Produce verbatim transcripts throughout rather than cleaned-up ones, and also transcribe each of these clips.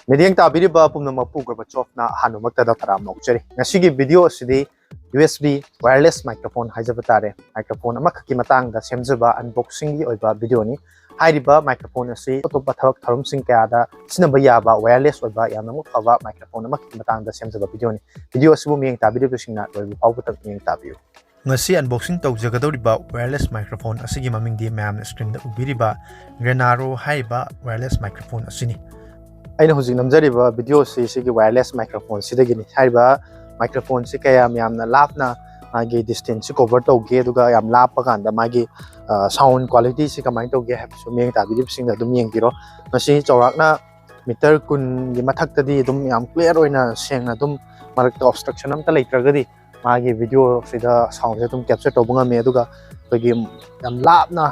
ꯃꯤꯠꯌꯦꯡ ꯇꯥꯕꯤꯔꯤꯕ ꯄꯨꯝꯅꯃꯛꯄꯨ ꯒꯣꯔꯕꯥꯆꯣꯐꯅ ꯑꯍꯥꯟꯕꯃꯛꯇꯗ ꯇꯔꯥꯝꯅ ꯑꯣꯛꯆꯔꯤ꯫ ꯉꯁꯤꯒꯤ ꯚꯤꯗꯤꯑꯣ ꯑꯁꯤꯗꯤ U S B wireless microphone ꯍꯥꯏꯖꯕ ꯇꯥꯔꯦ, ꯃꯥꯏꯀ꯭ꯔꯣꯐꯣꯟ ꯑꯃꯈꯛꯀꯤ ꯃꯇꯥꯡꯗ ꯁꯦꯝꯖꯕ unboxingꯒꯤ ꯑꯣꯏꯕ ꯚꯤꯗꯤꯑꯣꯅꯤ꯫ ꯍꯥꯏꯔꯤꯕ ꯃꯥꯏꯀ꯭ꯔꯣꯐꯣꯟ ꯑꯁꯤ ꯑꯇꯣꯞꯄ ꯊꯕꯛ ꯊꯧꯔꯝꯁꯤꯡ ꯀꯌꯥꯗ ꯁꯤꯖꯤꯟꯅꯕ ꯌꯥꯕ wireless ꯑꯣꯏꯕ ꯌꯥꯝꯅꯃꯛ ꯐꯕ ꯃꯥꯏꯀ꯭ꯔꯣꯐꯣꯟ ꯑꯃꯈꯛꯀꯤ ꯃꯇꯥꯡꯗ ꯁꯦꯝꯖꯕ ꯚꯤꯗꯤꯑꯣꯅꯤ꯫ ꯚꯤꯗꯤꯑꯣ ꯑꯁꯤꯕꯨ ꯃꯤꯠꯌꯦꯡ ꯇꯥꯕꯤꯔꯤꯕꯁꯤꯡꯅ ꯂꯣꯏꯕ ꯐꯥꯎꯕꯗ ꯃꯤꯠꯌꯦꯡ ꯇꯥꯕꯤꯌꯨ꯫ ꯉꯁꯤ unboxing ꯇꯧꯖꯒꯗꯧꯔꯤꯕ wireless microphone ꯑꯁꯤꯒꯤ ꯃꯃꯤꯡꯗꯤ ꯃꯌꯥꯝꯅ screenꯗ ꯎꯕꯤꯔꯤꯕ Grenaro ꯍꯥꯏꯔꯤꯕ wireless microphone ꯑꯁꯤꯅꯤ꯫ ꯑꯩꯅ ꯍꯧꯖꯤꯛ ꯅꯝꯖꯔꯤꯕ ꯚꯤꯗꯤꯑꯣꯁꯤ ꯁꯤꯒꯤ wireless microphone ꯁꯤꯗꯒꯤꯅꯤ꯫ ꯍꯥꯏꯔꯤꯕ ꯃꯥꯏꯀ꯭ꯔꯣꯐꯣꯟꯁꯤ ꯀꯌꯥꯝ ꯌꯥꯝꯅ ꯂꯥꯞꯅ ꯃꯥꯒꯤ distanceꯁꯤ cover ꯇꯧꯒꯦ, ꯑꯗꯨꯒ ꯌꯥꯝ ꯂꯥꯞꯄ ꯀꯥꯟꯗ ꯃꯥꯒꯤ sound qualityꯁꯤ ꯀꯃꯥꯏꯅ ꯇꯧꯒꯦ ꯍꯥꯏꯕꯁꯨ ꯃꯤꯠꯌꯦꯡ ꯇꯥꯕꯤꯔꯤꯕꯁꯤꯡꯅ ꯑꯗꯨꯝ ꯌꯦꯡꯕꯤꯔꯣ꯫ ꯃꯁꯤ ꯆꯥꯎꯔꯥꯛꯅ meter ꯀꯨꯟꯒꯤ ꯃꯊꯛꯇꯗꯤ ꯑꯗꯨꯝ ꯌꯥꯝ clear ꯑꯣꯏꯅ ꯁꯦꯡꯅ ꯑꯗꯨꯝ ꯃꯔꯛꯇ obstruction ꯑꯝꯇ ꯂꯩꯇ꯭ꯔꯒꯗꯤ ꯃꯥꯒꯤ ꯚꯤꯗꯤꯑꯣꯁꯤꯗ soundꯁꯦ ꯑꯗꯨꯝ capture ꯇꯧꯕ ꯉꯝꯃꯦ꯫ ꯑꯗꯨꯒ ꯑꯩꯈꯣꯏꯒꯤ ꯌꯥꯝ ꯂꯥꯞꯅ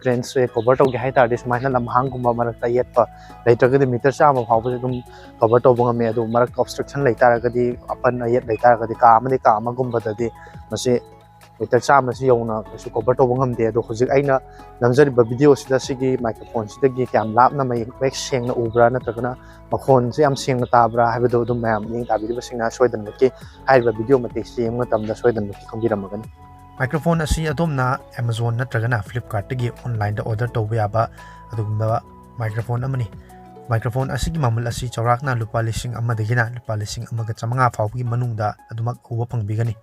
rangeꯁꯦ cover ꯇꯧꯒꯦ ꯍꯥꯏ ꯇꯥꯔꯗꯤ ꯁꯨꯃꯥꯏꯅ ꯂꯝꯍꯥꯡꯒꯨꯝꯕ ꯃꯔꯛꯇ ꯑꯌꯦꯠꯄ ꯂꯩꯇ꯭ꯔꯒꯗꯤ meter ꯆꯥꯝꯃ ꯐꯥꯎꯕꯁꯦ ꯑꯗꯨꯝ cover ꯇꯧꯕ ꯉꯝꯃꯦ꯫ ꯑꯗꯨ ꯃꯔꯛꯇ obstruction ꯂꯩ ꯇꯥꯔꯒꯗꯤ, ꯑꯄꯟ ꯑꯌꯦꯠ ꯂꯩ ꯇꯥꯔꯒꯗꯤ ꯀꯥ ꯑꯃꯗꯤ ꯀꯥ ꯑꯃꯒꯨꯝꯕꯗꯗꯤ ꯃꯁꯤ meter ꯆꯥꯝꯃꯁꯤ ꯌꯧꯅ ꯀꯩꯁꯨ cover ꯇꯧꯕ ꯉꯝꯗꯦ꯫ ꯑꯗꯣ ꯍꯧꯖꯤꯛ ꯑꯩꯅ ꯅꯝꯖꯔꯤꯕ ꯚꯤꯗꯤꯑꯣꯁꯤꯗ ꯁꯤꯒꯤ ꯃꯥꯏꯀ꯭ꯔꯣꯐꯣꯟꯁꯤꯗꯒꯤ ꯀꯌꯥꯝ ꯂꯥꯞꯅ ꯃꯌꯦꯛ ꯃꯌꯦꯛ ꯁꯦꯡꯅ ꯎꯕ꯭ꯔꯥ ꯅꯠꯇ꯭ꯔꯒꯅ ꯃꯈꯣꯟꯁꯦ ꯌꯥꯝ ꯁꯦꯡꯅ ꯇꯥꯕ꯭ꯔꯥ ꯍꯥꯏꯕꯗꯣ ꯑꯗꯨꯝ ꯃꯌꯥꯝ ꯃꯤꯠꯌꯦꯡ ꯇꯥꯕꯤꯔꯤꯕꯁꯤꯡꯅ ꯁꯣꯏꯗꯅꯃꯛꯀꯤ ꯍꯥꯏꯔꯤꯕ ꯚꯤꯗꯤꯑꯣ ꯃꯇꯦꯛꯁꯤ ꯌꯦꯡꯕ ꯃꯇꯝꯗ ꯁꯣꯏꯗꯅꯃꯛꯀꯤ ꯈꯪꯕꯤꯔꯝꯃꯒꯅꯤ꯫ Microphone ꯑꯁꯤ ꯑꯗꯣꯝꯅ Amazon ꯅꯠꯇ꯭ꯔꯒꯅ Flipkartꯇꯒꯤ onlineꯗ order ꯇꯧꯕ ꯌꯥꯕ ꯑꯗꯨꯒꯨꯝꯕ microphone ꯑꯃꯅꯤ꯫ Microphone ꯑꯁꯤꯒꯤ ꯃꯃꯜ ꯑꯁꯤ ꯆꯥꯎꯔꯥꯛꯅ ꯂꯨꯄꯥ ꯂꯤꯁꯤꯡ ꯑꯃꯗꯒꯤꯅ ꯂꯨꯄꯥ ꯂꯤꯁꯤꯡ ꯑꯃꯒ ꯆꯥꯃꯉꯥ ꯐꯥꯎꯕꯒꯤ ꯃꯅꯨꯡꯗ ꯑꯗꯨꯃꯛ ꯎꯕ ꯐꯪꯕꯤꯒꯅꯤ꯫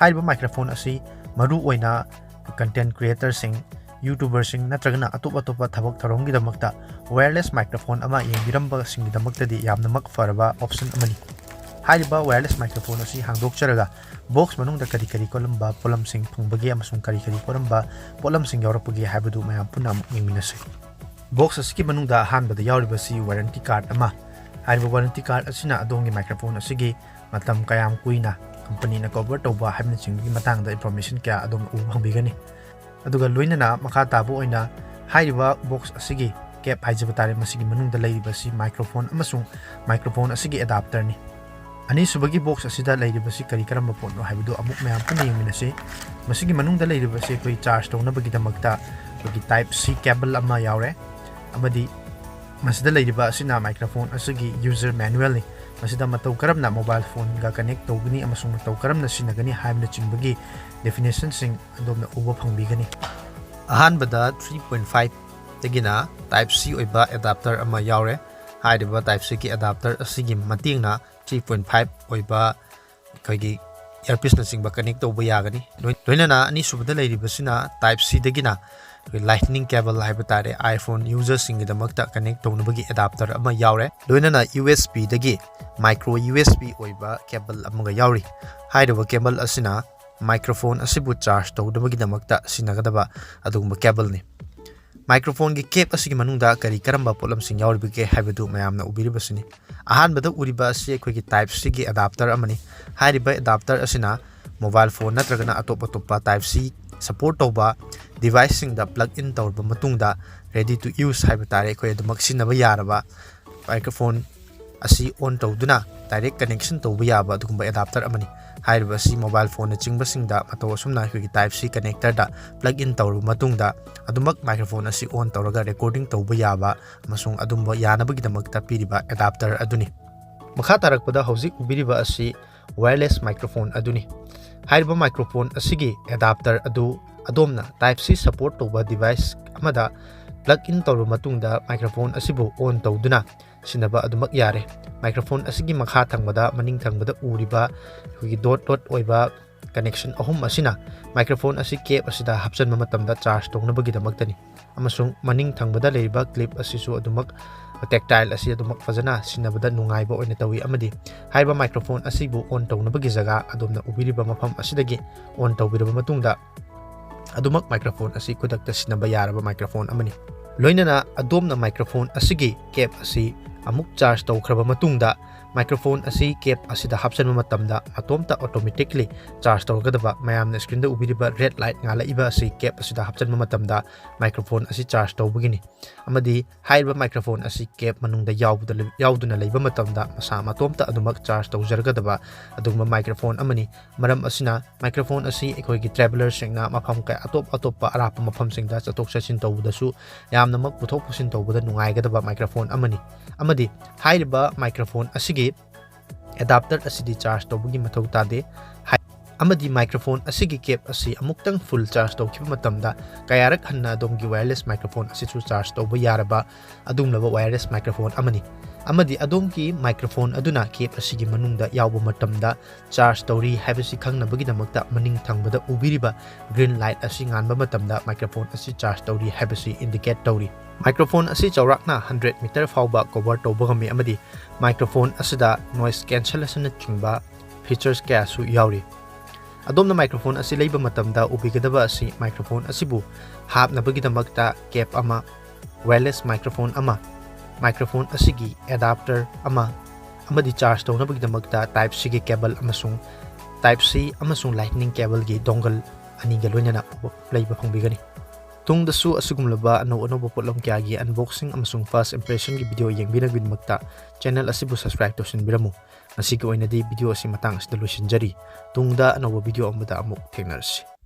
ꯍꯥꯏꯔꯤꯕ microphone ꯑꯁꯤ ꯃꯔꯨ ꯑꯣꯏꯅ content creatorꯁꯤꯡ, YouTuberꯁꯤꯡ ꯅꯠꯇ꯭ꯔꯒꯅ ꯑꯇꯣꯞ ꯑꯇꯣꯞꯄ ꯊꯕꯛ ꯊꯧꯔꯝꯒꯤꯗꯃꯛꯇ wireless microphone ꯑꯃ ꯌꯦꯡꯕꯤꯔꯝꯕꯁꯤꯡꯒꯤꯗꯃꯛꯇꯗꯤ ꯌꯥꯝꯅꯃꯛ ꯐꯔꯕ option ꯑꯃꯅꯤ꯫ ꯍꯥꯏꯔꯤꯕ wireless microphone ꯑꯁꯤ ꯍꯥꯡꯗꯣꯛꯆꯔꯒ box ꯃꯅꯨꯡꯗ ꯀꯔꯤ ꯀꯔꯤ ꯀꯔꯝꯕ ꯄꯣꯠꯂꯝꯁꯤꯡ ꯐꯪꯕꯒꯦ ꯑꯃꯁꯨꯡ ꯀꯔꯤ ꯀꯔꯤ ꯀꯔꯝꯕ ꯄꯣꯠꯂꯝꯁꯤꯡ ꯌꯥꯎꯔꯛꯄꯒꯦ ꯍꯥꯏꯕꯗꯨ ꯃꯌꯥꯝ ꯄꯨꯟꯅ ꯑꯃꯨꯛ ꯌꯦꯡꯃꯤꯟꯅꯁꯤ꯫ Box ꯑꯁꯤꯒꯤ ꯃꯅꯨꯡꯗ ꯑꯍꯥꯟꯕꯗ ꯌꯥꯎꯔꯤꯕꯁꯤ warranty card ꯑꯃ꯫ ꯍꯥꯏꯔꯤꯕ warranty card ꯑꯁꯤꯅ ꯑꯗꯣꯝꯒꯤ microphone ꯑꯁꯤꯒꯤ ꯃꯇꯝ ꯀꯌꯥꯝ ꯀꯨꯏꯅ companyꯅ cover ꯇꯧꯕ ꯍꯥꯏꯕꯅꯆꯤꯡꯕꯒꯤ ꯃꯇꯥꯡꯗ information ꯀꯌꯥ ꯑꯗꯣꯝꯅ ꯎꯕ ꯐꯪꯕꯤꯒꯅꯤ꯫ ꯑꯗꯨꯒ ꯂꯣꯏꯅꯅ ꯃꯈꯥ ꯇꯥꯕ ꯑꯣꯏꯅ ꯍꯥꯏꯔꯤꯕ box ꯑꯁꯤꯒꯤ cap ꯍꯥꯏꯖꯕ ꯇꯥꯔꯦ, ꯃꯁꯤꯒꯤ ꯃꯅꯨꯡꯗ ꯂꯩꯔꯤꯕꯁꯤ microphone ꯑꯃꯁꯨꯡ microphone ꯑꯁꯤꯒꯤ adapterꯅꯤ꯫ ꯑꯅꯤꯁꯨꯕꯒꯤ box ꯑꯁꯤꯗ ꯂꯩꯔꯤꯕꯁꯤ ꯀꯔꯤ ꯀꯔꯝꯕ ꯄꯣꯠꯅꯣ ꯍꯥꯏꯕꯗꯨ ꯑꯃꯨꯛ ꯃꯌꯥꯝ ꯄꯨꯟꯅ ꯌꯦꯡꯃꯤꯟꯅꯁꯤ꯫ ꯃꯁꯤꯒꯤ ꯃꯅꯨꯡꯗ ꯂꯩꯔꯤꯕꯁꯤ ꯑꯩꯈꯣꯏ charge ꯇꯧꯅꯕꯒꯤꯗꯃꯛꯇ ꯑꯩꯈꯣꯏꯒꯤ type C cable ꯑꯃ ꯌꯥꯎꯔꯦ, ꯑꯃꯗꯤ ꯃꯁꯤꯗ ꯂꯩꯔꯤꯕ ꯑꯁꯤꯅ microphone ꯑꯁꯤꯒꯤ user manualꯅꯤ꯫ ꯃꯁꯤꯗ ꯃꯇꯧ ꯀꯔꯝꯅ mobile phoneꯒ connect ꯇꯧꯒꯅꯤ ꯑꯃꯁꯨꯡ ꯃꯇꯧ ꯀꯔꯝꯅ ꯁꯤꯖꯤꯟꯅꯒꯅꯤ ꯍꯥꯏꯕꯅꯆꯤꯡꯕꯒꯤ definitionꯁꯤꯡ ꯑꯗꯣꯝꯅ ꯎꯕ ꯐꯪꯕꯤꯒꯅꯤ꯫ ꯑꯍꯥꯟꯕꯗ three point five ꯗꯒꯤꯅ Type C ꯑꯣꯏꯕ adapter ꯑꯃ ꯌꯥꯎꯔꯦ꯫ ꯍꯥꯏꯔꯤꯕ Type Cꯒꯤ adapter ꯑꯁꯤꯒꯤ ꯃꯇꯦꯡꯅ three point five ꯑꯣꯏꯕ ꯑꯩꯈꯣꯏꯒꯤ earpieceꯅꯆꯤꯡꯕ connect ꯇꯧꯕ ꯌꯥꯒꯅꯤ꯫ ꯂꯣꯏ-, ꯂꯣꯏꯅꯅ ꯑꯅꯤꯁꯨꯕꯗ ꯂꯩꯔꯤꯕꯁꯤꯅ Type Cꯗꯒꯤꯅ ꯑꯩꯈꯣꯏ Lightning cable ꯍꯥꯏꯕ ꯇꯥꯔꯦ, iPhone userꯁꯤꯡꯒꯤꯗꯃꯛꯇ connect ꯇꯧꯅꯕꯒꯤ adapter ꯑꯃ ꯌꯥꯎꯔꯦ꯫ ꯂꯣꯏꯅꯅ USBꯗꯒꯤ micro USB ꯑꯣꯏꯕ cable ꯑꯃꯒ ꯌꯥꯎꯔꯤ꯫ ꯍꯥꯏꯔꯤꯕ cable ꯑꯁꯤꯅ microphone ꯑꯁꯤꯕꯨ charge ꯇꯧꯅꯕꯒꯤꯗꯃꯛꯇ ꯁꯤꯖꯤꯟꯅꯒꯗꯕ ꯑꯗꯨꯒꯨꯝꯕ cableꯅꯤ꯫ Microphoneꯒꯤ cap ꯑꯁꯤꯒꯤ ꯃꯅꯨꯡꯗ ꯀꯔꯤ ꯀꯔꯝꯕ ꯄꯣꯠꯂꯝꯁꯤꯡ ꯌꯥꯎꯔꯤꯕꯒꯦ ꯍꯥꯏꯕꯗꯨ ꯃꯌꯥꯝꯅ ꯎꯕꯤꯔꯤꯕꯁꯤꯅꯤ꯫ ꯑꯍꯥꯟꯕꯗ ꯎꯔꯤꯕ ꯑꯁꯤ ꯑꯩꯈꯣꯏꯒꯤ Type Cꯒꯤ adapter ꯑꯃꯅꯤ꯫ ꯍꯥꯏꯔꯤꯕ adapter ꯑꯁꯤꯅ mobile phone ꯅꯠꯇ꯭ꯔꯒꯅ ꯑꯇꯣꯞ ꯑꯇꯣꯞꯄ Type C support ꯇꯧꯕ deviceꯁꯤꯡꯗ plug in ꯇꯧꯔꯕ ꯃꯇꯨꯡꯗ ready to use ꯍꯥꯏꯕ ꯇꯥꯔꯦ, ꯑꯩꯈꯣꯏ ꯑꯗꯨꯃꯛ ꯁꯤꯖꯤꯟꯅꯕ ꯌꯥꯔꯕ microphone ꯑꯁꯤ on ꯇꯧꯗꯨꯅ direct connection ꯇꯧꯕ ꯌꯥꯕ ꯑꯗꯨꯒꯨꯝꯕ adapter ꯑꯃꯅꯤ꯫ ꯍꯥꯏꯔꯤꯕ ꯑꯁꯤ mobile phoneꯅꯆꯤꯡꯕꯁꯤꯡꯗ ꯃꯇꯧ ꯑꯁꯨꯝꯅ ꯑꯩꯈꯣꯏꯒꯤ Type C connectorꯗ plug in ꯇꯧꯔꯕ ꯃꯇꯨꯡꯗ ꯑꯗꯨꯃꯛ microphone ꯑꯁꯤ on ꯇꯧꯔꯒ recording ꯇꯧꯕ ꯌꯥꯕ ꯑꯃꯁꯨꯡ ꯑꯗꯨꯝꯕ ꯌꯥꯅꯕꯒꯤꯗꯃꯛꯇ ꯄꯤꯔꯤꯕ adapter ꯑꯗꯨꯅꯤ꯫ ꯃꯈꯥ ꯇꯥꯔꯛꯄꯗ ꯍꯧꯖꯤꯛ ꯎꯕꯤꯔꯤꯕ ꯑꯁꯤ wireless microphone ꯑꯗꯨꯅꯤ꯫ ꯍꯥꯏꯔꯤꯕ microphone ꯑꯁꯤꯒꯤ adapter ꯑꯗꯨ ꯑꯗꯣꯝꯅ Type C support ꯇꯧꯕ device ꯑꯃꯗ plug in ꯇꯧꯔꯕ ꯃꯇꯨꯡꯗ microphone ꯑꯁꯤꯕꯨ on ꯇꯧꯗꯨꯅ ꯁꯤꯖꯤꯟꯅꯕ ꯑꯗꯨꯃꯛ ꯌꯥꯔꯦ꯫ Microphone ꯑꯁꯤꯒꯤ ꯃꯈꯥ ꯊꯪꯕꯗ, ꯃꯅꯤꯡ ꯊꯪꯕꯗ ꯎꯔꯤꯕ ꯑꯩꯈꯣꯏꯒꯤ dot dot ꯑꯣꯏꯕ connection ꯑꯍꯨꯝ ꯑꯁꯤꯅ microphone ꯑꯁꯤ cap ꯑꯁꯤꯗ ꯍꯥꯞꯆꯤꯟꯕ ꯃꯇꯝꯗ charge ꯇꯧꯅꯕꯒꯤꯗꯃꯛꯇꯅꯤ꯫ ꯑꯃꯁꯨꯡ ꯃꯅꯤꯡ ꯊꯪꯕꯗ ꯂꯩꯔꯤꯕ clip ꯑꯁꯤꯁꯨ ꯑꯗꯨꯃꯛ tactile ꯑꯁꯤ ꯑꯗꯨꯃꯛ ꯐꯖꯅ ꯁꯤꯖꯤꯟꯅꯕꯗ ꯅꯨꯡꯉꯥꯏꯕ ꯑꯣꯏꯅ ꯇꯧꯏ ꯑꯃꯗꯤ ꯍꯥꯏꯔꯤꯕ microphone ꯑꯁꯤꯕꯨ on ꯇꯧꯅꯕꯒꯤ ꯖꯒꯥ ꯑꯗꯣꯝꯅ ꯎꯕꯤꯔꯤꯕ ꯃꯐꯝ ꯑꯁꯤꯗꯒꯤ on ꯇꯧꯕꯤꯔꯕ ꯃꯇꯨꯡꯗ ꯑꯗꯨꯃꯛ microphone ꯑꯁꯤ ꯈꯨꯗꯛꯇ ꯁꯤꯖꯤꯟꯅꯕ ꯌꯥꯔꯕ microphone ꯑꯃꯅꯤ꯫ ꯂꯣꯏꯅꯅ ꯑꯗꯣꯝꯅ microphone ꯑꯁꯤꯒꯤ cap ꯑꯁꯤ ꯑꯃꯨꯛ charge ꯇꯧꯈ꯭ꯔꯕ ꯃꯇꯨꯡꯗ Microphone ꯑꯁꯤ cap ꯑꯁꯤꯗ ꯍꯥꯞꯆꯤꯟꯕ ꯃꯇꯝꯗ ꯃꯇꯣꯝꯇ automatically charge ꯇꯧꯔꯒꯗꯕ, ꯃꯌꯥꯝꯅ screenꯗ ꯎꯕꯤꯔꯤꯕ red light ꯉꯥꯜꯂꯛꯏꯕ ꯑꯁꯤ cap ꯑꯁꯤꯗ ꯍꯥꯞꯆꯤꯟꯕ ꯃꯇꯝꯗ microphone ꯑꯁꯤ charge ꯇꯧꯕꯒꯤꯅꯤ꯫ ꯑꯃꯗꯤ ꯍꯥꯏꯔꯤꯕ microphone ꯑꯁꯤ cap ꯃꯅꯨꯡꯗ ꯌꯥꯎꯕꯗ ꯂꯩ-, ꯌꯥꯎꯗꯨꯅ ꯂꯩꯕ ꯃꯇꯝꯗ ꯃꯁꯥ ꯃꯇꯣꯝꯇ ꯑꯗꯨꯃꯛ charge ꯇꯧꯖꯔꯒꯗꯕ ꯑꯗꯨꯒꯨꯝꯕ microphone ꯑꯃꯅꯤ꯫ ꯃꯔꯝ ꯑꯁꯤꯅ microphone ꯑꯁꯤ ꯑꯩꯈꯣꯏꯒꯤ travelerꯁꯤꯡꯅ ꯃꯐꯝ ꯀꯌꯥ, ꯑꯇꯣꯞ ꯑꯇꯣꯞꯄ ꯑꯔꯥꯞꯄ ꯃꯐꯝꯁꯤꯡꯗ ꯆꯠꯊꯣꯛ ꯆꯠꯁꯤꯟ ꯇꯧꯕꯗꯁꯨ ꯌꯥꯝꯅꯃꯛ ꯄꯨꯊꯣꯛ ꯄꯨꯁꯤꯟ ꯇꯧꯕꯗ ꯅꯨꯡꯉꯥꯏꯒꯗꯕ microphone ꯑꯃꯅꯤ꯫ ꯑꯃꯗꯤ ꯍꯥꯏꯔꯤꯕ microphone ꯑꯁꯤꯒꯤ adapter ꯑꯁꯤꯗꯤ charge ꯇꯧꯕꯒꯤ ꯃꯊꯧ ꯇꯥꯗꯦ꯫ ꯍꯥꯏ-, ꯑꯃꯗꯤ microphone ꯑꯁꯤꯒꯤ cap ꯑꯁꯤ ꯑꯃꯨꯛꯇꯪ full charge ꯇꯧꯈꯤꯕ ꯃꯇꯝꯗ ꯀꯌꯥꯔꯛ ꯍꯟꯅ ꯑꯗꯣꯝꯒꯤ wireless microphone ꯑꯁꯤꯁꯨ charge ꯇꯧꯕ ꯌꯥꯔꯕ ꯑꯗꯨꯒꯨꯝꯂꯕ wireless microphone ꯑꯃꯅꯤ꯫ ꯑꯃꯗꯤ ꯑꯗꯣꯝꯒꯤ microphone ꯑꯗꯨꯅ cap ꯑꯁꯤꯒꯤ ꯃꯅꯨꯡꯗ ꯌꯥꯎꯕ ꯃꯇꯝꯗ charge ꯇꯧꯔꯤ ꯍꯥꯏꯕꯁꯤ ꯈꯪꯅꯕꯒꯤꯗꯃꯛꯇ ꯃꯅꯤꯡ ꯊꯪꯕꯗ ꯎꯕꯤꯔꯤꯕ green light ꯑꯁꯤ ꯉꯥꯟꯕ ꯃꯇꯝꯗ microphone ꯑꯁꯤ charge ꯇꯧꯔꯤ ꯍꯥꯏꯕꯁꯤ indicate ꯇꯧꯔꯤ꯫ Microphone ꯑꯁꯤ ꯆꯥꯎꯔꯥꯛꯅ hundred meter ꯐꯥꯎꯕ cover ꯇꯧꯕ ꯉꯝꯃꯤ ꯑꯃꯗꯤ microphone ꯑꯁꯤꯗ noise cancellation ꯅꯆꯤꯡꯕ features ꯀꯌꯥꯁꯨ ꯌꯥꯎꯔꯤ꯫ ꯑꯗꯣꯝꯅ microphone ꯑꯁꯤ ꯂꯩꯕ ꯃꯇꯝꯗ ꯎꯕꯤꯒꯗꯕ ꯑꯁꯤ microphone ꯑꯁꯤꯕꯨ ꯍꯥꯞꯅꯕꯒꯤꯗꯃꯛꯇ cap ꯑꯃ, wireless microphone ꯑꯃ, microphone ꯑꯁꯤꯒꯤ adapter ꯑꯃ, ꯑꯃꯗꯤ charge ꯇꯧꯅꯕꯒꯤꯗꯃꯛꯇ Type Cꯒꯤ cable ꯑꯃꯁꯨꯡ Type C ꯑꯃꯁꯨꯡ Lightning cableꯒꯤ dongle ꯑꯅꯤꯒ ꯂꯣꯏꯅꯅ ꯂꯩꯕ ꯐꯪꯕꯤꯒꯅꯤ꯫ ꯇꯨꯡꯗꯁꯨ ꯑꯁꯤꯒꯨꯝꯂꯕ ꯑꯅꯧ ꯑꯅꯧꯕ ꯄꯣꯠꯂꯝ ꯀꯌꯥꯒꯤ unboxing ꯑꯃꯁꯨꯡ first impressionꯒꯤ video ꯌꯦꯡꯕꯤꯅꯕꯒꯤꯗꯃꯛꯇ channel ꯑꯁꯤꯕꯨ subscribe ꯇꯧꯁꯤꯟꯕꯤꯔꯝꯃꯨ꯫ ꯉꯁꯤꯒꯤ ꯑꯣꯏꯅꯗꯤ video ꯑꯁꯤ ꯃꯇꯥꯡ ꯑꯁꯤꯗ ꯂꯣꯏꯁꯤꯟꯖꯔꯤ꯫ ꯇꯨꯡꯗ ꯑꯅꯧꯕ video ꯑꯃꯗ ꯑꯃꯨꯛ ꯊꯦꯡꯅꯔꯁꯤ꯫